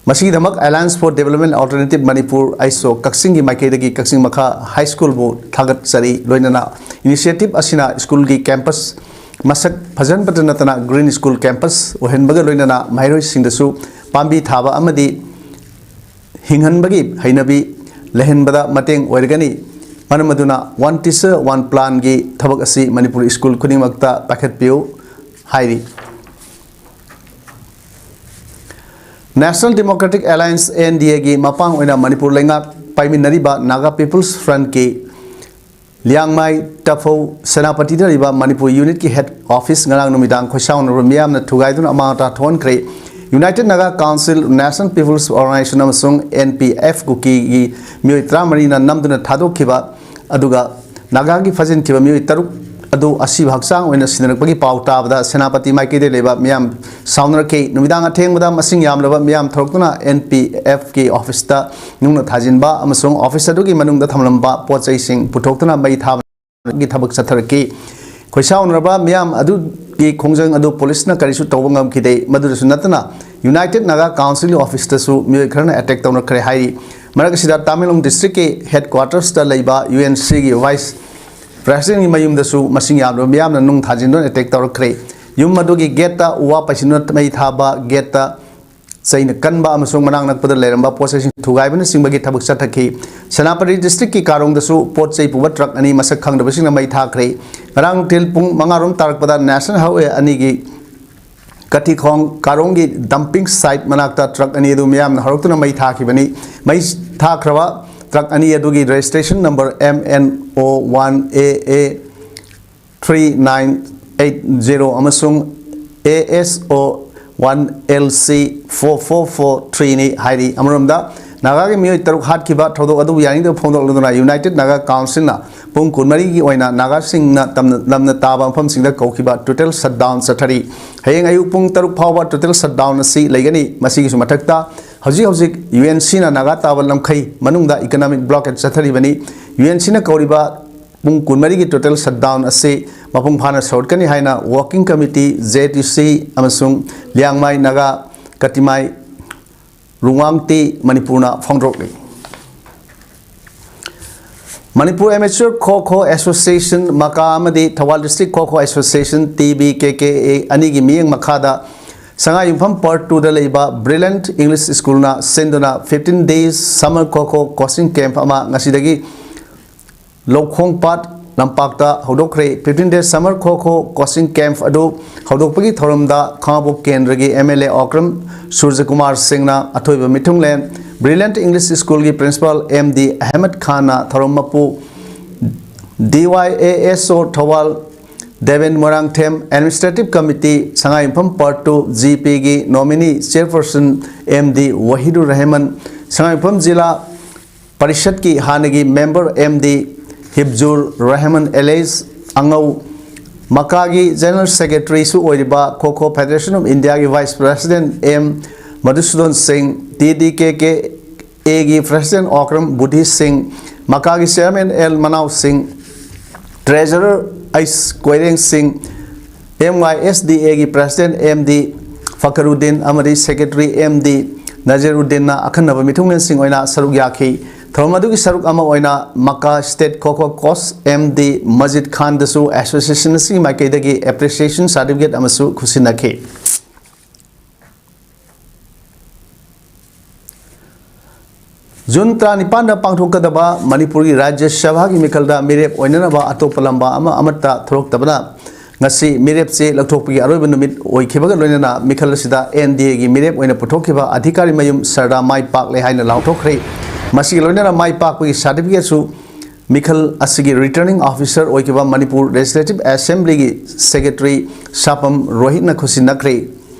ꯃꯁꯤꯒꯤꯗꯃꯛ Alliance for Development Alternative Manipur, ꯑꯥꯏꯁꯣ, ꯀꯛꯆꯤꯡꯒꯤ ꯃꯥꯏꯀꯩꯗꯒꯤ ꯀꯛꯆꯤꯡ ꯃꯈꯥ ꯍꯥꯏ ꯁ꯭ꯀꯨꯜꯕꯨ ꯊꯥꯒꯠꯆꯔꯤ꯫ ꯂꯣꯏꯅꯅ initiative ꯑꯁꯤꯅ ꯁ꯭ꯀꯨꯜꯒꯤ ꯀꯦꯝꯄꯁ ꯃꯁꯛ ꯐꯖꯍꯟꯕꯇ ꯅꯠꯇꯅ Green School Campus ꯑꯣꯏꯍꯟꯕꯒ ꯂꯣꯏꯅꯅ ꯃꯍꯩꯔꯣꯏꯁꯤꯡꯗꯁꯨ ꯄꯥꯝꯕꯤ ꯊꯥꯕ ꯑꯃꯗꯤ ꯍꯤꯡꯍꯟꯕꯒꯤ ꯍꯩꯅꯕꯤ ꯂꯩꯍꯟꯕꯗ ꯃꯇꯦꯡ ꯑꯣꯏꯔꯒꯅꯤ꯫ ꯃꯔꯝ ꯑꯗꯨꯅ One Teacher One Plan ꯒꯤ ꯊꯕꯛ ꯑꯁꯤ ꯃꯅꯤꯄꯨꯔ ꯁ꯭ꯀꯨꯜ ꯈꯨꯗꯤꯡꯃꯛꯇ ꯄꯥꯏꯈꯠꯄꯤꯌꯨ ꯍꯥꯏꯔꯤ꯫ National Democratic Alliance, N D A ꯒꯤ ꯃꯄꯥꯡ ꯑꯣꯏꯅ ꯃꯅꯤꯄꯨꯔ ꯂꯩꯉꯥꯛ ꯄꯥꯏꯃꯤꯟꯅꯔꯤꯕ Naga People's Front ꯀꯤ ꯂꯤꯌꯥꯡꯃꯥꯏ ꯇꯐꯧ ꯁꯦꯅꯥꯄꯇꯤꯗ ꯂꯩꯕ ꯃꯅꯤꯄꯨꯔ unit ꯀꯤ head office ꯉꯔꯥꯡ ꯅꯨꯃꯤꯗꯥꯡ ꯈꯣꯏꯁꯥꯎꯅꯔꯕ ꯃꯤꯌꯥꯝꯅ ꯊꯨꯒꯥꯏꯗꯨꯅ ꯑꯃꯥꯡ ꯑꯇꯥ ꯊꯣꯛꯍꯟꯈ꯭ꯔꯦ꯫ United Naga Council, National People's Organization ꯑꯃꯁꯨꯡ N P F ꯀꯨꯀꯤꯒꯤ ꯃꯤꯑꯣꯏ ꯇꯔꯥꯃꯔꯤꯅ ꯅꯝꯗꯨꯅ ꯊꯥꯗꯣꯛꯈꯤꯕ ꯑꯗꯨꯒ ꯅꯥꯒꯥꯒꯤ ꯐꯥꯖꯤꯟꯈꯤꯕ ꯃꯤꯑꯣꯏ ꯇꯔꯨꯛ ꯑꯗꯨ ꯑꯁꯤꯕ ꯍꯛꯆꯥꯡ ꯑꯣꯏꯅ ꯁꯤꯟꯅꯔꯛꯄꯒꯤ ꯄꯥꯎ ꯇꯥꯕꯗ ꯁꯦꯅꯥꯄꯇꯤ ꯃꯥꯏꯀꯩꯗ ꯂꯩꯕ ꯃꯤꯌꯥꯝ ꯁꯥꯎꯅꯔꯛꯈꯤ꯫ ꯅꯨꯃꯤꯗꯥꯡ ꯑꯊꯦꯡꯕꯗ ꯃꯁꯤꯡ ꯌꯥꯝꯂꯕ ꯃꯤꯌꯥꯝ ꯊꯣꯔꯛꯇꯨꯅ N P F ꯀꯤ office ꯇ ꯅꯨꯡꯅ ꯊꯥꯖꯤꯟꯕ ꯑꯃꯁꯨꯡ office ꯑꯗꯨꯒꯤ ꯃꯅꯨꯡꯗ ꯊꯝꯂꯝꯕ ꯄꯣꯠ ꯆꯩꯁꯤꯡ ꯄꯨꯊꯣꯛꯇꯨꯅ ꯃꯩ ꯊꯥꯕꯒꯤ ꯊꯕꯛ ꯆꯠꯊꯔꯛꯈꯤ꯫ ꯈꯣꯏꯁꯥꯎꯅꯔꯕ ꯃꯤꯌꯥꯝ ꯑꯗꯨꯒꯤ ꯈꯣꯡꯖꯪ ꯑꯗꯨ police ꯅ ꯀꯔꯤꯁꯨ ꯇꯧꯕ ꯉꯝꯈꯤꯗꯦ꯫ ꯃꯗꯨꯗꯁꯨ ꯅꯠꯇꯅ United Naga Council ꯒꯤ office ꯇꯁꯨ ꯃꯤꯑꯣꯏ ꯈꯔꯅ attack ꯇꯧꯅꯈ꯭ꯔꯦ ꯍꯥꯏꯔꯤ꯫ ꯃꯔꯛ ꯑꯁꯤꯗ ꯇꯥꯃꯦꯡꯂꯣꯡ district ꯀꯤ headquarters ꯇ ꯂꯩꯕ U N C ꯒꯤ vice president ꯒꯤ ꯃꯌꯨꯝꯗꯁꯨ ꯃꯁꯤꯡ ꯌꯥꯝꯂꯕ ꯃꯤꯌꯥꯝꯅ ꯅꯨꯡ ꯊꯥꯖꯤꯟꯗꯨꯅ attack ꯇꯧꯔꯛꯈ꯭ꯔꯦ꯫ ꯌꯨꯝ ꯑꯗꯨꯒꯤ gate ꯇ ꯎ ꯋꯥ ꯄꯩꯁꯤꯟꯗꯨꯅ ꯃꯩ ꯊꯥꯕ, gate ꯇ ꯆꯩꯅ ꯀꯟꯕ ꯑꯃꯁꯨꯡ ꯃꯅꯥꯛ ꯅꯛꯄꯗ ꯂꯩꯔꯝꯕ ꯄꯣꯠ ꯆꯩꯁꯤꯡ ꯊꯨꯒꯥꯏꯕꯅꯆꯤꯡꯕꯒꯤ ꯊꯕꯛ ꯆꯠꯊꯈꯤ꯫ ꯁꯦꯅꯥꯄꯇꯤ district ꯀꯤ ꯀꯥꯔꯣꯡꯗꯁꯨ ꯄꯣꯠ ꯆꯩ ꯄꯨꯕ truck ꯑꯅꯤ ꯃꯁꯛ ꯈꯪꯗꯕꯁꯤꯡꯅ ꯃꯩ ꯊꯥꯈ꯭ꯔꯦ꯫ ꯉꯔꯥꯡ ꯅꯨꯡꯊꯤꯜ ꯄꯨꯡ ꯃꯉꯥ ꯔꯣꯝ ꯇꯥꯔꯛꯄꯗ National Highway ꯑꯅꯤꯒꯤ ꯀꯊꯤꯈꯣꯡ ꯀꯥꯔꯣꯡꯒꯤ dumping site ꯃꯅꯥꯛꯇ truck ꯑꯅꯤ ꯑꯗꯨ ꯃꯤꯌꯥꯝꯅ ꯍꯧꯔꯛꯇꯨꯅ ꯃꯩ ꯊꯥꯈꯤꯕꯅꯤ꯫ ꯃꯩ ꯊꯥꯈ꯭ꯔꯕ truck ꯑꯅꯤ ꯑꯗꯨꯒꯤ registration number M N O one A A three nine eight zero ꯑꯃꯁꯨꯡ A S O one L C four four four three ꯅꯤ ꯍꯥꯏꯔꯤ꯫ ꯑꯃꯔꯣꯝꯗ, ꯅꯥꯒꯥꯒꯤ ꯃꯤꯑꯣꯏ ꯇꯔꯨꯛ ꯍꯥꯠꯈꯤꯕ ꯊꯧꯗꯣꯛ ꯑꯗꯨꯕꯨ ꯌꯥꯅꯤꯡꯗꯕ ꯐꯣꯡꯗꯣꯛꯂꯗꯨꯅ United Naga Council ꯅ ꯄꯨꯡ ꯀꯨꯟꯃꯔꯤꯒꯤ ꯑꯣꯏꯅ ꯅꯥꯒꯥꯁꯤꯡꯅ ꯇꯝꯅ-, ꯂꯝꯅ ꯇꯥꯕ ꯃꯐꯝꯁꯤꯡꯗ ꯀꯧꯈꯤꯕ total shutdown ꯆꯠꯊꯔꯤ꯫ ꯍꯌꯦꯡ ꯑꯌꯨꯛ ꯄꯨꯡ ꯇꯔꯨꯛ ꯐꯥꯎꯕ total shutdown ꯑꯁꯤ ꯂꯩꯒꯅꯤ꯫ ꯃꯁꯤꯒꯤꯁꯨ ꯃꯊꯛꯇ, ꯍꯧꯖꯤꯛ ꯍꯧꯖꯤꯛ U N C ꯅ ꯅꯥꯒꯥ ꯇꯥꯕ ꯂꯝꯈꯩ ꯃꯅꯨꯡꯗ economic blockade ꯆꯠꯊꯔꯤꯕꯅꯤ꯫ U N C ꯅ ꯀꯧꯔꯤꯕ ꯄꯨꯡ ꯀꯨꯟꯃꯔꯤꯒꯤ total shutdown ꯑꯁꯤ ꯃꯄꯨꯡ ꯐꯥꯅ ꯁꯧꯒꯠꯀꯅꯤ ꯍꯥꯏꯅ Working Committee, J T C ꯑꯃꯁꯨꯡ ꯂꯤꯌꯥꯡꯃꯥꯏ ꯅꯥꯒꯥ ꯀꯇꯤꯃꯥꯏ ꯔꯨꯡꯋꯥꯡꯇꯤ ꯃꯅꯤꯄꯨꯔꯅ ꯐꯣꯡꯗꯣꯛꯂꯤ꯫ Manipur Amateur Kho Kho Association, ꯃꯀꯥ, ꯑꯃꯗꯤ Thoubal District Kho Kho Association, T B K K A, ꯑꯅꯤꯒꯤ ꯃꯤꯠꯌꯦꯡ ꯃꯈꯥꯗ ꯁꯉꯥꯏꯌꯨꯝꯐꯝ Part Twoꯗ ꯂꯩꯕ Brilliant English Schoolꯅ ꯁꯤꯟꯗꯨꯅ fifteen days summer Kho Kho coaching camp ꯑꯃ ꯉꯁꯤꯗꯒꯤ ꯂꯧꯈꯣꯡꯄꯥꯠ ꯂꯝꯄꯥꯛꯇ ꯍꯧꯗꯣꯛꯈ꯭ꯔꯦ꯫ Fifteen days summer Kho Kho coaching camp ꯑꯗꯨ ꯍꯧꯗꯣꯛꯄꯒꯤ ꯊꯧꯔꯝꯗ ꯈꯥꯉꯕꯣꯛ ꯀꯦꯟꯗ꯭ꯔꯒꯤ MLA ꯑꯣꯀ꯭ꯔꯝ ꯁꯨꯔꯖꯀꯨꯃꯥꯔ ꯁꯤꯡꯅ ꯑꯊꯣꯏꯕ ꯃꯤꯊꯨꯡꯂꯦꯟ, Brilliant English Schoolꯒꯤ Principal M D Ahmad ꯈꯥꯟꯅ ꯊꯧꯔꯝ ꯃꯄꯨ, DYASO Thoubal Deben Moirangthem, Administrative Committee ꯁꯉꯥꯏꯌꯨꯝꯐꯝ Part Two GPꯒꯤ nominee chairperson M D Wahidur Rahman, ꯁꯉꯥꯏꯌꯨꯝꯐꯝ ꯖꯤꯂꯥ ꯄꯔꯤꯁꯠꯀꯤ ꯍꯥꯟꯅꯒꯤ member M D ꯍꯤꯕꯖꯨꯔ Rahman ꯑꯦꯂꯦꯁ ꯑꯉꯧ, ꯃꯀꯥꯒꯤ General Secretaryꯁꯨ ꯑꯣꯏꯔꯤꯕ Kho Kho Federation of Indiaꯒꯤ Vice President M Madhusudan ꯁꯤꯡ, TDKKAꯒꯤ President ꯑꯣꯀ꯭ꯔꯝ ꯕꯨꯙꯤ ꯁꯤꯡ, ꯃꯀꯥꯒꯤ Chairman L ꯃꯅꯥꯎ ꯁꯤꯡ, Treasurer ꯑꯩꯁ ꯀꯣꯏꯔꯦꯡ ꯁꯤꯡ, MYSDAꯒꯤ President MD ꯐꯀꯔꯨꯗꯤꯟ ꯑꯃꯗꯤ Secretary MD ꯅꯖꯤꯔꯨꯗꯤꯟꯅ ꯑꯈꯟꯅꯕ ꯃꯤꯊꯨꯡꯂꯦꯟꯁꯤꯡ ꯑꯣꯏꯅ ꯁꯔꯨꯛ ꯌꯥꯈꯤ꯫ ꯊꯧꯔꯝ ꯑꯗꯨꯒꯤ ꯁꯔꯨꯛ ꯑꯃ ꯑꯣꯏꯅ ꯃꯀꯥ State Kho Kho Coach MD ꯃꯖꯤꯗ ꯈꯥꯟꯗꯁꯨ association ꯑꯁꯤꯒꯤ ꯃꯥꯏꯀꯩꯗꯒꯤ appreciation certificate ꯑꯃꯁꯨ ꯈꯨꯠꯁꯤꯟꯅꯈꯤ꯫ ꯖꯨꯟ ꯇꯔꯥꯅꯤꯄꯥꯟꯗ ꯄꯥꯡꯊꯣꯛꯀꯗꯕ ꯃꯅꯤꯄꯨꯔꯒꯤ ꯔꯥꯖ꯭ꯌ ꯁꯚꯥꯒꯤ ꯃꯤꯈꯜꯗ ꯃꯤꯔꯦꯞ ꯑꯣꯏꯅꯅꯕ ꯑꯇꯣꯞꯄ ꯂꯝꯕꯥ ꯑꯃ ꯑꯃꯠꯇ ꯊꯣꯔꯛꯇꯕꯅ ꯉꯁꯤ ꯃꯤꯔꯦꯞ ꯆꯦ ꯂꯧꯊꯣꯛꯄꯒꯤ ꯑꯔꯣꯏꯕ ꯅꯨꯃꯤꯠ ꯑꯣꯏꯈꯤꯕꯒ ꯂꯣꯏꯅꯅ ꯃꯤꯈꯜ ꯑꯁꯤꯗ NDAꯒꯤ ꯃꯤꯔꯦꯞ ꯑꯣꯏꯅ ꯄꯨꯊꯣꯛꯈꯤꯕ ꯑꯙꯤꯀꯥꯔꯤ ꯃꯌꯨꯝ ꯁꯔꯗꯥ ꯃꯥꯏ ꯄꯥꯛꯂꯦ ꯍꯥꯏꯅ ꯂꯥꯎꯊꯣꯛꯈ꯭ꯔꯦ꯫ ꯃꯁꯤꯒ ꯂꯣꯏꯅꯅ ꯃꯥꯏ ꯄꯥꯛꯄꯒꯤ certificateꯁꯨ ꯃꯤꯈꯜ ꯑꯁꯤꯒꯤ returning officer ꯑꯣꯏꯈꯤꯕ ꯃꯅꯤꯄꯨꯔ Legislative Assemblyꯒꯤ Secretary ꯁꯥꯄꯝ ꯔꯣꯍꯤꯠꯅ ꯈꯨꯠꯁꯤꯟꯅꯈ꯭ꯔꯦ꯫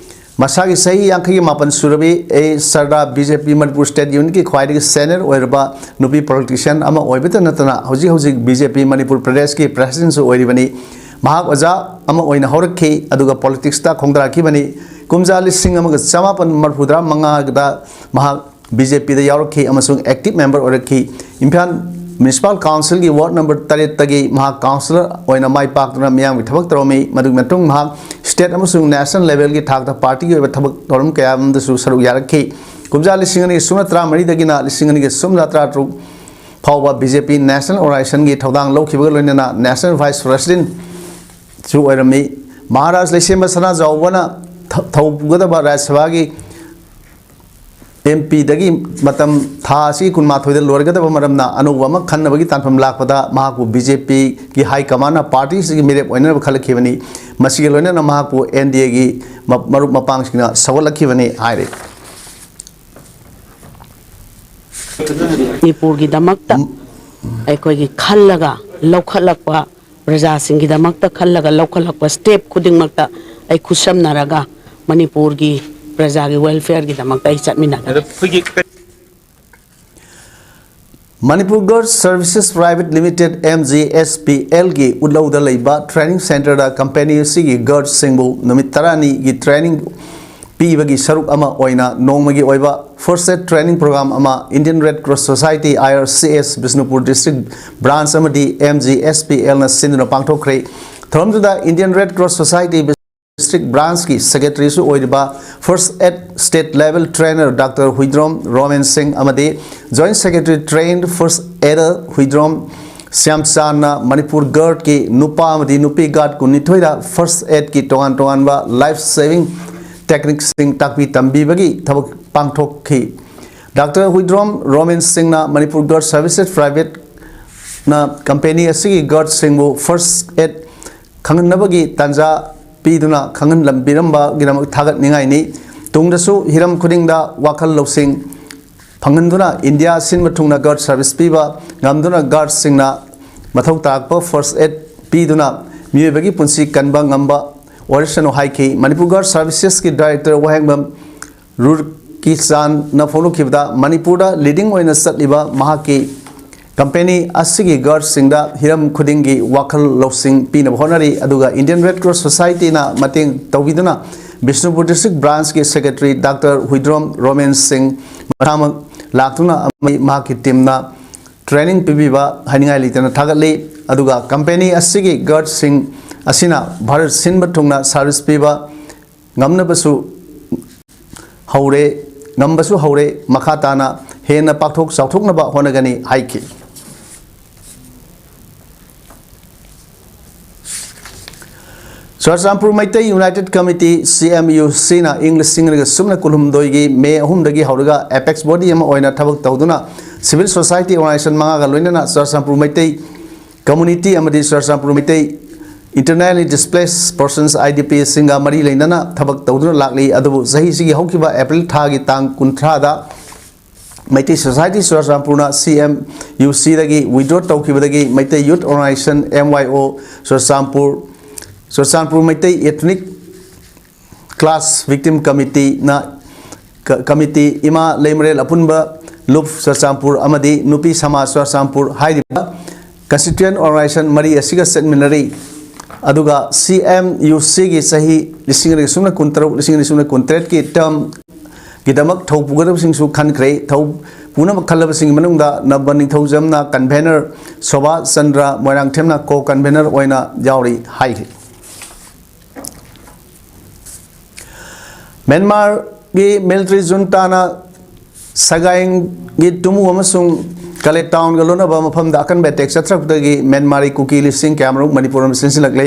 ꯃꯁꯥꯒꯤ ꯆꯍꯤ ꯌꯥꯡꯈꯩꯒꯤ ꯃꯥꯄꯟ ꯁꯨꯔꯕꯤ ꯑꯦ ꯁꯔꯗꯥ BJP ꯃꯅꯤꯄꯨꯔ State Unitꯀꯤ ꯈ꯭ꯋꯥꯏꯗꯒꯤ senior ꯑꯣꯏꯔꯕ ꯅꯨꯄꯤ politician ꯑꯃ ꯑꯣꯏꯕꯇ ꯅꯠꯇꯅ ꯍꯧꯖꯤꯛ ꯍꯧꯖꯤꯛ BJP ꯃꯅꯤꯄꯨꯔ ꯄ꯭ꯔꯗꯦꯁꯀꯤ Presidentꯁꯨ ꯑꯣꯏꯔꯤꯕꯅꯤ꯫ ꯃꯍꯥꯛ ꯑꯣꯖꯥ ꯑꯃ ꯑꯣꯏꯅ ꯍꯧꯔꯛꯈꯤ, ꯑꯗꯨꯒ politicsꯇ ꯈꯣꯡꯗꯥꯔꯛꯈꯤꯕꯅꯤ꯫ ꯀꯨꯝꯖꯥ ꯂꯤꯁꯤꯡ ꯑꯃꯒ ꯆꯃꯥꯄꯟ ꯃꯔꯤꯐꯨꯇꯔꯥ ꯃꯉꯥꯗ ꯃꯍꯥꯛ BJPꯗ ꯌꯥꯎꯔꯛꯈꯤ ꯑꯃꯁꯨꯡ active member ꯑꯣꯏꯔꯛꯈꯤ꯫ ꯏꯝꯐꯥꯜ Municipal Councilꯒꯤ ward number ꯇꯔꯦꯠꯇꯒꯤ ꯃꯍꯥꯛ councillor ꯑꯣꯏꯅ ꯃꯥꯏ ꯄꯥꯛꯇꯨꯅ ꯃꯤꯌꯥꯝꯒꯤ ꯊꯕꯛ ꯇꯧꯔꯝꯃꯤ꯫ ꯃꯗꯨꯒꯤ ꯃꯇꯨꯡ ꯃꯍꯥꯛ state ꯑꯃꯁꯨꯡ national levelꯒꯤ ꯊꯥꯛꯇ partyꯒꯤ ꯑꯣꯏꯕ ꯊꯕꯛ ꯊꯧꯔꯝ ꯀꯌꯥ ꯑꯃꯗꯁꯨ ꯁꯔꯨꯛ ꯌꯥꯔꯛꯈꯤ꯫ ꯀꯨꯝꯖꯥ ꯂꯤꯁꯤꯡ ꯑꯅꯤꯒ ꯁꯨꯞꯅ ꯇꯔꯥꯃꯔꯤꯗꯒꯤꯅ ꯂꯤꯁꯤꯡ ꯑꯅꯤꯒ ꯁꯨꯞꯅ ꯇꯔꯥꯇꯔꯨꯛ ꯐꯥꯎꯕ BJP National Organizationꯒꯤ ꯊꯧꯗꯥꯡ ꯂꯧꯈꯤꯕꯒ ꯂꯣꯏꯅꯅ National Vice Presidentꯁꯨ ꯑꯣꯏꯔꯝꯃꯤ꯫ ꯃꯍꯥꯔꯥꯖ ꯂꯩꯁꯦꯝꯕ ꯁꯅꯥꯖꯥꯎꯕꯅ ꯊꯧꯒꯗꯕ ꯔꯥꯖ꯭ꯌ ꯁꯚꯥꯒꯤ ꯑꯦꯝ ꯄꯤꯗꯒꯤ ꯃꯇꯝ ꯊꯥ ꯑꯁꯤꯒꯤ ꯀꯨꯟꯃꯥꯊꯣꯏꯗ ꯂꯣꯏꯒꯗꯕ ꯃꯔꯝꯅ ꯑꯅꯧꯕ ꯑꯃ ꯈꯟꯅꯕꯒꯤ ꯇꯥꯟꯐꯝ ꯂꯥꯛꯄꯗ ꯃꯍꯥꯛꯄꯨ ꯕꯤ ꯖꯦ ꯄꯤꯒꯤ ꯍꯥꯏ ꯀꯃꯥꯟꯅ ꯄꯥꯔꯇꯤꯁꯤꯒꯤ ꯃꯤꯔꯦꯞ ꯑꯣꯏꯅꯅꯕ ꯈꯜꯂꯛꯈꯤꯕꯅꯤ꯫ ꯃꯁꯤꯒ ꯂꯣꯏꯅꯅ ꯃꯍꯥꯛꯄꯨ ꯑꯦꯟ ꯗꯤ ꯑꯦꯒꯤ ꯃꯔꯨꯞ ꯃꯄꯥꯡꯁꯤꯡꯅ ꯁꯧꯒꯠꯂꯛꯈꯤꯕꯅꯤ ꯍꯥꯏꯔꯤ꯫ ꯃꯅꯤꯄꯨꯔꯒꯤꯗꯃꯛꯇ ꯑꯩꯈꯣꯏꯒꯤ ꯈꯜꯂꯒ ꯂꯧꯈꯠꯂꯛꯄ, ꯄ꯭ꯔꯖꯥꯁꯤꯡꯒꯤꯗꯃꯛꯇ ꯈꯜꯂꯒ ꯂꯧꯈꯠꯂꯛꯄ ꯁ꯭ꯇꯦꯞ ꯈꯨꯗꯤꯡꯃꯛꯇ ꯑꯩ ꯈꯨꯠꯁꯝꯅꯔꯒ ꯃꯅꯤꯄꯨꯔꯒꯤ ꯄ꯭ꯔꯖꯥꯒꯤ ꯋꯦꯜꯐꯤꯌꯔꯒꯤꯗꯃꯛꯇ ꯑꯩ ꯆꯠꯃꯤꯟꯅꯒꯅꯤ꯫ Manipur Gird Services Private Limited, M G S P L ꯒꯤ ꯎꯠꯂꯧꯗ ꯂꯩꯕ ꯇ꯭ꯔꯦꯅꯤꯡ ꯁꯦꯟꯇꯔꯗ ꯀꯝꯄꯦꯅꯤ ꯑꯁꯤꯒꯤ ꯒꯥꯔꯗꯁꯤꯡꯕꯨ ꯅꯨꯃꯤꯠ ꯇꯔꯥꯅꯤꯒꯤ ꯇ꯭ꯔꯦꯅꯤꯡ ꯄꯤꯕꯒꯤ ꯁꯔꯨꯛ ꯑꯃ ꯑꯣꯏꯅ ꯅꯣꯡꯃꯒꯤ ꯑꯣꯏꯕ ꯐꯥꯔꯁꯠ ꯑꯦꯗ ꯇ꯭ꯔꯦꯅꯤꯡ ꯄ꯭ꯔꯣꯒ꯭ꯔꯥꯝ ꯑꯃ Indian Red Cross Society, I R C S, Bishnupur district branch ꯑꯃꯗꯤ M G S P L ꯅ ꯁꯤꯟꯗꯨꯅ ꯄꯥꯡꯊꯣꯛꯈ꯭ꯔꯦ꯫ ꯊꯧꯔꯝꯗꯨꯗ Indian Red Cross Society district ꯕ꯭ꯔꯥꯟꯁꯀꯤ ꯁꯦꯀ꯭ꯔꯦꯇꯔꯤꯁꯨ ꯑꯣꯏꯔꯤꯕ first aid state level trainer doctor Huidrom Romen Singh ꯑꯃꯗꯤ joint secretary trained first aid Huidrom ꯁ꯭ꯌꯥꯝꯆꯥꯟꯅ ꯃꯅꯤꯄꯨꯔ ꯒꯥꯔꯗꯀꯤ ꯅꯨꯄꯥ ꯑꯃꯗꯤ ꯅꯨꯄꯤ ꯒꯥꯔꯗ ꯀꯨꯟꯅꯤꯊꯣꯏꯗ ꯐꯥꯔꯁꯠ ꯑꯦꯗꯀꯤ ꯇꯣꯉꯥꯟ ꯇꯣꯉꯥꯟꯕ ꯂꯥꯏꯐ ꯁꯦꯚꯤꯡ ꯇꯦꯛꯅꯤꯛꯁꯤꯡ ꯇꯥꯛꯄꯤ ꯇꯝꯕꯤꯕꯒꯤ ꯊꯕꯛ ꯄꯥꯡꯊꯣꯛꯈꯤ꯫ ꯗꯥꯛꯇꯔ ꯍꯨꯏꯗ꯭ꯔꯣꯝ ꯔꯣꯃꯦꯟ ꯁꯤꯡꯅ ꯃꯅꯤꯄꯨꯔ ꯒꯥꯔꯗ ꯁꯔꯚꯤꯁꯦꯁ ꯄ꯭ꯔꯥꯏꯚꯦꯠꯅ ꯀꯝꯄꯦꯅꯤ ꯑꯁꯤꯒꯤ ꯒꯥꯔꯗꯁꯤꯡꯕꯨ ꯐꯥꯔꯁꯠ ꯑꯦꯗ ꯈꯪꯍꯟꯅꯕꯒꯤ ꯇꯥꯟꯖꯥ ꯄꯤꯗꯨꯅ ꯈꯪꯍꯟꯂꯝꯕꯤꯔꯝꯕꯒꯤꯗꯃꯛ ꯊꯥꯒꯠꯅꯤꯡꯉꯥꯏꯅꯤ꯫ ꯇꯨꯡꯗꯁꯨ ꯍꯤꯔꯝ ꯈꯨꯗꯤꯡꯗ ꯋꯥꯈꯜ ꯂꯧꯁꯤꯡ ꯐꯪꯍꯟꯗꯨꯅ ꯏꯟꯗꯤꯌꯥ ꯁꯤꯟꯕ ꯊꯨꯡꯅ ꯒꯥꯔꯗ ꯁꯔꯚꯤꯁ ꯄꯤꯕ ꯉꯝꯗꯨꯅ ꯒꯥꯔꯗꯁꯤꯡꯅ ꯃꯊꯧ ꯇꯥꯔꯛꯄ ꯐꯥꯔꯁꯠ ꯑꯦꯗ ꯄꯤꯗꯨꯅ ꯃꯤꯑꯣꯏꯕꯒꯤ ꯄꯨꯟꯁꯤ ꯀꯟꯕ ꯉꯝꯕ ꯑꯣꯏꯔꯁꯅꯨ ꯍꯥꯏꯈꯤ꯫ ꯃꯅꯤꯄꯨꯔ ꯒꯥꯔꯗ ꯁꯔꯚꯤꯁꯦꯁꯀꯤ ꯗꯥꯏꯔꯦꯛꯇꯔ ꯋꯥꯍꯦꯡꯕꯝ ꯔꯨꯔꯀꯤꯆꯥꯟꯅ ꯐꯣꯡꯗꯣꯛꯈꯤꯕꯗ, ꯃꯅꯤꯄꯨꯔꯗ ꯂꯤꯗꯤꯡ ꯑꯣꯏꯅ ꯆꯠꯂꯤꯕ ꯃꯍꯥꯛꯀꯤ ꯀꯝꯄꯦꯅꯤ ꯑꯁꯤꯒꯤ ꯒꯥꯔꯗꯁꯤꯡꯗ ꯍꯤꯔꯝ ꯈꯨꯗꯤꯡꯒꯤ ꯋꯥꯈꯜ ꯂꯧꯁꯤꯡ ꯄꯤꯅꯕ ꯍꯣꯠꯅꯔꯤ, ꯑꯗꯨꯒ ꯏꯟꯗꯤꯌꯟ ꯔꯦꯗ ꯀ꯭ꯔꯣꯁ ꯁꯣꯁꯥꯏꯇꯤꯅ ꯃꯇꯦꯡ ꯇꯧꯕꯤꯗꯨꯅ ꯕꯤꯁꯅꯨꯄꯨꯔ ꯗꯤꯁꯇ꯭ꯔꯤꯛ ꯕ꯭ꯔꯥꯟꯁꯀꯤ ꯁꯦꯀ꯭ꯔꯦꯇꯔꯤ ꯗꯥꯛꯇꯔ ꯍꯨꯏꯗ꯭ꯔꯣꯝ ꯔꯣꯃꯦꯟ ꯁꯤꯡ ꯃꯁꯥꯃꯛ ꯂꯥꯛꯇꯨꯅ ꯑꯃꯗꯤ ꯃꯍꯥꯛꯀꯤ ꯇꯤꯝꯅ ꯇ꯭ꯔꯦꯅꯤꯡ ꯄꯤꯕꯤꯕ ꯍꯥꯏꯅꯤꯡꯉꯥꯏ ꯂꯩꯇꯅ ꯊꯥꯒꯠꯂꯤ꯫ ꯑꯗꯨꯒ ꯀꯝꯄꯦꯅꯤ ꯑꯁꯤꯒꯤ ꯒꯥꯔꯗꯁꯤꯡ ꯑꯁꯤꯅ ꯚꯥꯔꯠ ꯁꯤꯟꯕ ꯊꯨꯡꯅ ꯁꯥꯔꯚꯤꯁ ꯄꯤꯕ ꯉꯝꯅꯕꯁꯨ ꯍꯧꯔꯦ, ꯉꯝꯕꯁꯨ ꯍꯧꯔꯦ, ꯃꯈꯥ ꯇꯥꯅ ꯍꯦꯟꯅ ꯄꯥꯛꯊꯣꯛ ꯆꯥꯎꯊꯣꯛꯅꯕ ꯍꯣꯠꯅꯒꯅꯤ ꯍꯥꯏꯈꯤ꯫ ꯆꯨꯔꯆꯥꯟꯄꯨꯔ ꯃꯩꯇꯩ ꯌꯨꯅꯥꯏꯇꯦꯠ ꯀꯃꯤꯇꯤ, ꯁꯤ ꯑꯦꯝ ꯌꯨ ꯁꯤꯅ ꯏꯪ ꯂꯤꯁꯤꯡ ꯑꯅꯤꯒ ꯁꯨꯞꯅ ꯀꯨꯟꯍꯨꯝꯗꯣꯏꯒꯤ ꯃꯦ ꯑꯍꯨꯝꯗꯒꯤ ꯍꯧꯔꯒ ꯑꯦꯄꯦꯛꯁ ꯕꯣꯗꯤ ꯑꯃ ꯑꯣꯏꯅ ꯊꯕꯛ ꯇꯧꯗꯨꯅ ꯁꯤꯚꯤꯜ ꯁꯣꯁꯥꯏꯇꯤ ꯑꯣꯔꯒꯅꯥꯏꯖꯦꯁꯟ ꯃꯉꯥꯒ ꯂꯣꯏꯅꯅ ꯆꯨꯔꯆꯥꯟꯄꯨꯔ ꯃꯩꯇꯩ ꯀꯝꯃꯨꯅꯤꯇꯤ ꯑꯃꯗꯤ Churachandpur Meitei internally displaced persons, I D P, ꯁꯤꯡꯒ ꯃꯔꯤ ꯂꯩꯅꯅ ꯊꯕꯛ ꯇꯧꯗꯨꯅ ꯂꯥꯛꯂꯤ꯫ ꯑꯗꯨꯕꯨ ꯆꯍꯤꯁꯤꯒꯤ ꯍꯧꯈꯤꯕ ꯑꯦꯄ꯭ꯔꯤꯜ ꯊꯥꯒꯤ ꯇꯥꯡ ꯀꯨꯟꯊ꯭ꯔꯥꯗ ꯃꯩꯇꯩ ꯁꯣꯁꯥꯏꯇꯤ ꯆꯨꯔꯆꯥꯟꯄꯨꯔꯅ ꯁꯤ ꯑꯦꯝ ꯌꯨ ꯁꯤꯗꯒꯤ ꯋꯤꯗ꯭ꯔꯣ ꯇꯧꯈꯤꯕꯗꯒꯤ Meitei youth organisation, M Y O, Churachandpur, Churachandpur Meitei ethnic clash victim committeeꯅ, ꯀ-, ꯀꯃꯤꯇꯤ, ꯏꯃꯥ ꯂꯩꯃꯔꯦꯜ ꯑꯄꯨꯟꯕ ꯂꯨꯞ ꯆꯨꯔꯆꯥꯟꯄꯨꯔ ꯑꯃꯗꯤ ꯅꯨꯄꯤ ꯁꯃꯥꯖ ꯆꯨꯔꯆꯥꯟꯄꯨꯔ ꯍꯥꯏꯔꯤꯕ constituent organization ꯃꯔꯤ ꯑꯁꯤꯒ ꯆꯠꯃꯤꯟꯅꯔꯤ꯫ ꯑꯗꯨꯒ ꯁꯤ ꯑꯦꯝ ꯌꯨ ꯁꯤꯒꯤ ꯆꯍꯤ ꯂꯤꯁꯤꯡ ꯑꯅꯤ ꯁꯨꯞꯅ ꯀꯨꯟꯇꯔꯨꯛ, ꯂꯤꯁꯤꯡ ꯑꯅꯤ ꯁꯨꯞꯅ ꯀꯨꯟꯇꯔꯦꯠꯀꯤ ꯇꯔꯝꯒꯤꯗꯃꯛ ꯊꯧ ꯄꯨꯒꯗꯕꯁꯤꯡꯁꯨ ꯈꯟꯈ꯭ꯔꯦ꯫ ꯊꯧ ꯄꯨꯅꯕ ꯈꯜꯂꯕꯁꯤꯡꯒꯤ ꯃꯅꯨꯡꯗ ꯅꯕ ꯅꯤꯡꯊꯧꯖꯝꯅ convener, ꯁꯣꯚꯥ ꯆꯟꯗ꯭ꯔ ꯃꯣꯏꯔꯥꯡꯊꯦꯝꯅ co-convener ꯑꯣꯏꯅ ꯌꯥꯎꯔꯤ ꯍꯥꯏꯔꯤ꯫ ꯃ꯭ꯌꯥꯟꯃꯥꯔꯒꯤ military juntaꯅ ꯁꯒꯥꯏꯡꯒꯤ ꯇꯨꯃꯨ ꯑꯃꯁꯨꯡ ꯀꯂꯦ ꯇꯥꯎꯟꯒ ꯂꯣꯟꯅꯕ ꯃꯐꯝꯗ ꯑꯀꯟꯕ ꯑꯦꯇꯦꯛ ꯆꯠꯊꯔꯛꯄꯗꯒꯤ ꯃ꯭ꯌꯥꯟꯃꯥꯔꯒꯤ ꯀꯨꯀꯤ ꯂꯤꯁꯤꯡ ꯀꯌꯥꯃꯔꯨꯝ ꯃꯅꯤꯄꯨꯔ ꯑꯃ ꯆꯦꯟꯁꯤꯜꯂꯛꯂꯦ꯫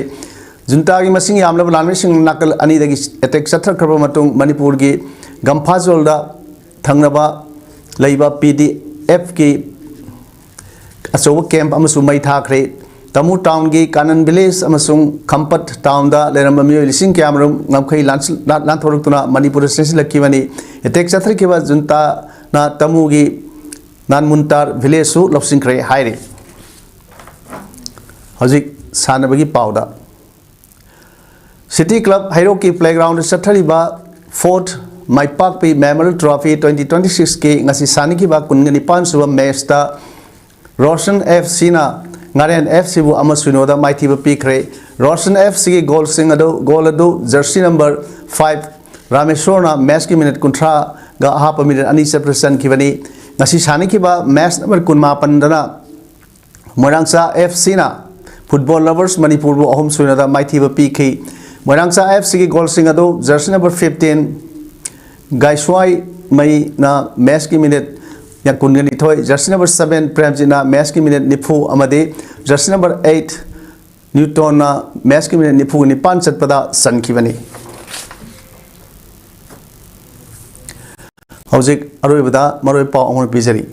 ꯖꯨꯟꯇꯥꯒꯤ ꯃꯁꯤꯡ ꯌꯥꯝꯂꯕ ꯂꯥꯟꯃꯤꯁꯤꯡ ꯅꯥꯀꯜ ꯑꯅꯤꯗꯒꯤ ꯑꯦꯇꯦꯛ ꯆꯠꯊꯈ꯭ꯔꯕ ꯃꯇꯨꯡ ꯃꯅꯤꯄꯨꯔꯒꯤ ꯒꯝꯐꯥꯖꯣꯜꯗ ꯊꯪꯅꯕ ꯂꯩꯕ P D Fꯀꯤ ꯑꯆꯧꯕ ꯀꯦꯝꯞ ꯑꯃꯁꯨ ꯃꯩ ꯊꯥꯈ꯭ꯔꯦ꯫ ꯇꯃꯨ ꯇꯥꯎꯟꯒꯤ ꯀꯥꯅꯟ ꯚꯤꯂꯦꯖ ꯑꯃꯁꯨꯡ ꯈꯝꯄꯠ ꯇꯥꯎꯟꯗ ꯂꯩꯔꯝꯕ ꯃꯤꯑꯣꯏ ꯂꯤꯁꯤꯡ ꯀꯌꯥꯃꯔꯨꯝ ꯉꯝꯈꯩ ꯂꯥꯟ-, ꯂꯥꯟ-, ꯂꯥꯟꯊꯣꯔꯛꯇꯨꯅ ꯃꯅꯤꯄꯨꯔꯗ ꯆꯦꯟꯁꯤꯜꯂꯛꯈꯤꯕꯅꯤ꯫ ꯑꯦꯇꯦꯛ ꯆꯠꯊꯔꯛꯈꯤꯕ ꯖꯨꯟꯇꯥꯅ ꯇꯃꯨꯒꯤ ꯅꯥꯟꯃꯨꯟꯇꯥꯔ ꯚꯤꯂꯦꯖꯁꯨ ꯂꯧꯁꯤꯟꯈ꯭ꯔꯦ ꯍꯥꯏꯔꯤ꯫ ꯍꯧꯖꯤꯛ ꯁꯥꯟꯅꯕꯒꯤ ꯄꯥꯎꯗ꯫ City Club ꯍꯩꯔꯣꯛꯀꯤ playgroundꯗ ꯆꯠꯊꯔꯤꯕ fourth ꯃꯥꯏꯄꯥꯛꯄꯤ Memorial Trophy twenty twenty-sixꯀꯤ ꯉꯁꯤ ꯁꯥꯟꯅꯈꯤꯕ ꯀꯨꯟꯒ ꯅꯤꯄꯥꯟ ꯁꯨꯕ ꯃꯦꯆꯇ ꯔꯣꯁꯟ F Cꯅ ꯉꯥꯔꯦꯟ F Cꯕꯨ ꯑꯃ ꯁꯤꯅꯣꯗ ꯃꯥꯏꯊꯤꯕ ꯄꯤꯈ꯭ꯔꯦ꯫ ꯔꯣꯁꯟ F Cꯒꯤ ꯒꯣꯜꯁꯤꯡ ꯑꯗꯨ, ꯒꯣꯜ ꯑꯗꯨ ꯖꯔꯁꯤ number five ꯔꯥꯃꯦꯁꯣꯔꯅ ꯃꯦꯆꯀꯤ ꯃꯤꯅꯤꯠ ꯀꯨꯟꯊ꯭ꯔꯥꯒ ꯑꯍꯥꯞꯄ ꯃꯤꯅꯤꯠ ꯑꯅꯤ ꯆꯠꯄꯗ ꯆꯟꯈꯤꯕꯅꯤ꯫ ꯉꯁꯤ ꯁꯥꯟꯅꯈꯤꯕ ꯃꯦꯆ number ꯀꯨꯟꯃꯥꯄꯟꯗꯅ ꯃꯣꯏꯔꯥꯡꯆꯥ F Cꯅ Football Lovers ꯃꯅꯤꯄꯨꯔꯕꯨ ꯑꯍꯨꯝ ꯁꯤꯅꯣꯗ ꯃꯥꯏꯊꯤꯕ ꯄꯤꯈꯤ꯫ ꯃꯣꯏꯔꯥꯡꯆꯥ F Cꯒꯤ ꯒꯣꯜꯁꯤꯡ ꯑꯗꯨ ꯖꯔꯁꯤ number fifteen ꯒꯥꯏꯁ꯭ꯋꯥꯏ ꯃꯩꯅ ꯃꯦꯆꯀꯤ ꯃꯤꯅꯤꯠ ꯀꯨꯟꯒ ꯅꯤꯊꯣꯏ, ꯖꯔꯁꯤ number seven ꯄ꯭ꯔꯦꯝꯖꯤꯠꯅ ꯃꯦꯆꯀꯤ ꯃꯤꯅꯤꯠ ꯅꯤꯐꯨ ꯑꯃꯗꯤ ꯖꯔꯁꯤ number eight ꯅ꯭ꯌꯨꯇꯣꯟꯅ ꯃꯦꯠꯁꯀꯤ ꯃꯤꯅꯤꯠ ꯅꯤꯐꯨ ꯅꯤꯄꯥꯟ ꯆꯠꯄꯗ ꯆꯟꯈꯤꯕꯅꯤ꯫ ꯍꯧꯖꯤꯛ ꯑꯔꯣꯏꯕꯗ ꯃꯔꯨꯑꯣꯏꯕ ꯄꯥꯎ ꯑꯃ ꯄꯤꯖꯔꯤ꯫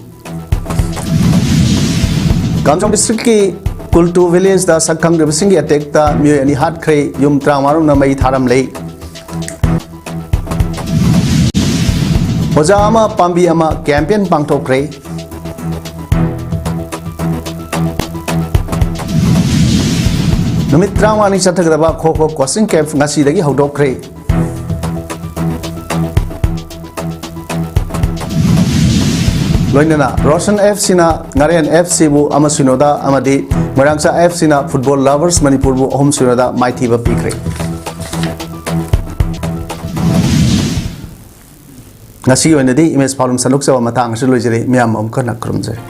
ꯀꯥꯝꯖꯣꯡ ꯗꯤꯁꯇ꯭ꯔꯤꯛꯀꯤ ꯀꯨꯜꯇꯨ ꯚꯤꯂꯦꯖꯇ ꯁꯛ ꯈꯪꯗ꯭ꯔꯤꯕꯁꯤꯡꯒꯤ ꯑꯦꯇꯦꯛꯇ ꯃꯤꯑꯣꯏ ꯑꯅꯤ ꯍꯥꯠꯈ꯭ꯔꯦ, ꯌꯨꯝ ꯇꯔꯥꯃꯉꯥ ꯔꯣꯝꯅ ꯃꯩ ꯊꯥꯔꯝꯂꯦ꯫ ꯑꯣꯖꯥ ꯑꯃ ꯄꯥꯝꯕꯤ ꯑꯃ ꯀꯦꯝꯄꯦꯟ ꯄꯥꯡꯊꯣꯛꯈ꯭ꯔꯦ꯫ ꯅꯨꯃꯤꯠ ꯇꯔꯥꯃꯉꯥꯅꯤ ꯆꯠꯊꯒꯗꯕ ꯈꯣ ꯈꯣ ꯀꯣꯆꯤꯡ ꯀꯦꯝꯞ ꯉꯁꯤꯗꯒꯤ ꯍꯧꯗꯣꯛꯈ꯭ꯔꯦ꯫ ꯂꯣꯏꯅꯅ ꯔꯣꯁꯟ ꯑꯦꯐ ꯁꯤꯅ ꯉꯥꯔꯦꯟ ꯑꯦꯐ ꯁꯤꯕꯨ ꯑꯃ ꯁꯤꯅꯣꯗ ꯑꯃꯗꯤ ꯃꯣꯏꯔꯥꯡꯆꯥ ꯑꯦꯐ ꯁꯤꯅ ꯐꯨꯠꯕꯣꯜ ꯂꯚꯔꯁ ꯃꯅꯤꯄꯨꯔꯕꯨ ꯑꯍꯨꯝ ꯁꯤꯅꯣꯗ ꯃꯥꯏꯊꯤꯕ ꯄꯤꯈ꯭ꯔꯦ꯫ ꯉꯁꯤꯒꯤ ꯑꯣꯏꯅꯗꯤ ꯏꯃꯦꯖ ꯐꯥꯎꯂꯝ ꯁꯟꯗꯣꯛꯆꯕ ꯃꯇꯥꯡ ꯑꯁꯤꯗ ꯂꯣꯏꯖꯔꯦ꯫ ꯃꯤꯌꯥꯝ ꯑꯃꯨꯛ ꯍꯟꯅ ꯈꯨꯔꯨꯝꯖꯔꯤ꯫